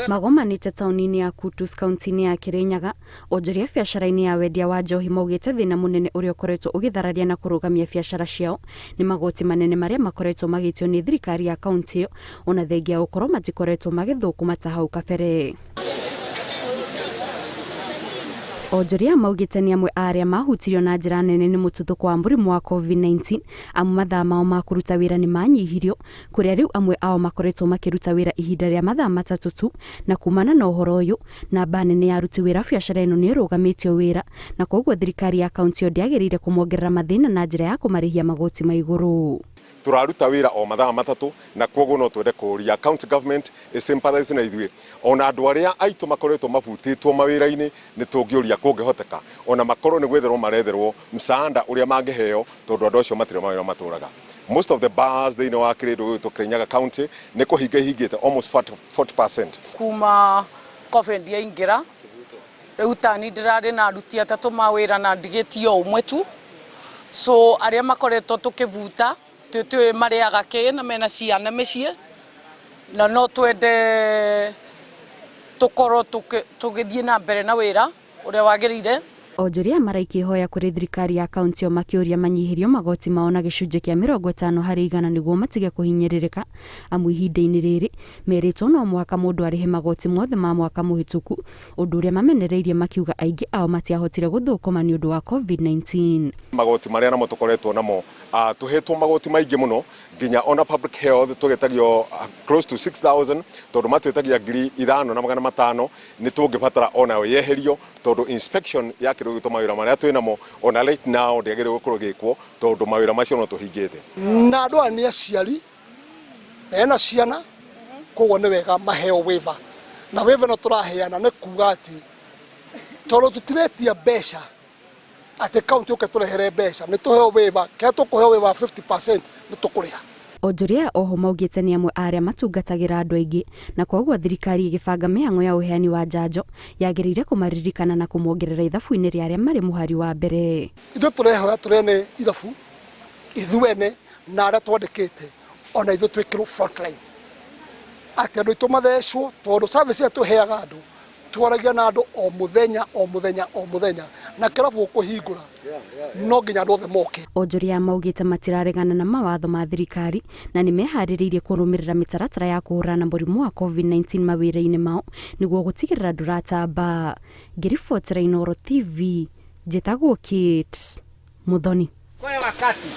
Magomanĩte taũni-inĩ ya Kutus kaunti-inĩ ya Kirinyaga, onjoria biacara-inĩ ya wendia wa njohi maugĩte thĩna mũnene ũrĩa ũkoretwo ũgĩthararia na kũrũgamia biacara ciao nĩ magoti manene marĩa makoretwo magĩtio nĩ thirikari ya kaunti ĩyo ona thengia ya gũkorwo matikoretwo magĩthũkũma ta hau kabere. Onjoria maugĩte nĩ amwe a arĩa mahutirio na njĩra nene nĩ mũtuthũko wa mũrimũ wa COVID-19 amu mathaa mao ma kũruta wĩra nĩ manyihirio kũrĩa rĩu amwe ao makoretwo makĩruta wĩra ihinda rĩa mathaa matatũ tu na kumana na ũhoro ũyũ namba nene ya aruti wĩra biacara ĩno nĩ ĩrũgamĩtio wĩra na koguo thirikari ya kaunti ĩyo ndĩagĩrĩire kũmongerera mathĩna na njĩra ya kũmarĩhia magoti ma igũrũ. Tũraruta wĩra o mathaa matatũ na kwoguo no twende kũria county government ĩ sympathize na ithuĩ ona andũ arĩa aitũ makoretwo mabutĩtwo mawĩra-inĩ nĩ tũngĩũria kũngĩhoteka ona makorwo nĩ gwetherwo maretherwo msaada ũrĩa mangĩheo tondũ andũ acio matirĩ mawĩra matũraga. Most of the bars thĩinĩ wa kĩrĩndũ gĩgwĩtwo Kirinyaga county nĩ kũhinga ihingĩte almost 40%. Kuma Covid yaingĩra rĩu tani ndĩrarĩ na aruti atatũ ma wĩra na ndigĩtie o ũmwe tu, so arĩa makoretwo tũkĩbuta tũtiũĩ marĩaga kĩ na mena ciana mĩciĩ, na no twende tũkorwo tũgĩthiĩ na mbere na wĩra ũrĩa wagĩrĩire. Onjoria maraikia ihoya kũrĩ thirikari ya kaunti ĩyo makĩũria manyihĩrio magoti mao na gĩcunjĩ kĩa 50% nĩguo matige kũhinyĩrĩrĩka amu ihinda-inĩ rĩrĩ merĩtwo no mũhaka mũndũ arĩhe magoti mothe ma mwaka mũhĩtũku ũndũ ũrĩa mamenereirie makiuga aingĩ ao matiahotire gũthũkũma nĩ ũndũ wa COVID-19. Magoti marĩa namo tũkoretwo namo tũhetwo magoti maingĩ mũno nginya ona public health tũgetagio close to 6000 tondũ matwĩtagia 5500 nĩ tũngĩbatara onayo yeherio tondũ inspection ya kĩndũ gĩtwo mawĩra marĩa twĩ namo ona right now ndĩagĩrĩirwo gũkorwo ĩgĩkwo tondũ mawĩra macio no tũhingĩte. Na andũ aya nĩ aciari mena ciana koguo nĩ wega maheo waiver na waiver ĩno tũraheana nĩ kuga atĩ tondũ tũtiretia mbeca atĩ kaunti ũke tũrehere mbeca nĩ tũheo waiver kĩrĩa tũkũheo waiver 50% nĩ tũkũrĩha. Onjoria aya oho maugĩte nĩ amwe a arĩa matungatagĩra andũ aingĩ na koguo thirikari ĩgĩbanga mĩhang'o ya ũheani wa njanjo yagĩrĩire kũmaririkana na kũmongerera ithabu-inĩ rĩa arĩa marĩ mũhari wa mbere. Ithuĩ tũrehoya tũrĩ ene irabu ithuene na arĩa twandĩkĩte ona ithuĩ twĩkĩrwo front line atĩ andũ aitũ mathecwo tondũ service ĩrĩa tũheaga andũ twaragia na andũ o mũthenya o mũthenya o mũthenya na kĩrabu ũkũhingũra no nginya andũ othe moke. Onjoria aya maugĩte matiraregana na mawatho ma thirikari na nĩ meharĩrĩirie kũrũmĩrĩra mĩtaratara ya kũhũrana na mũrimũ wa COVID-19 mawĩra-inĩ mao nĩguo gũtigĩrĩra ndũratamba. Ngĩribotera Inooro TV, njĩtagwo Kate Muthoni. Kwa wakati.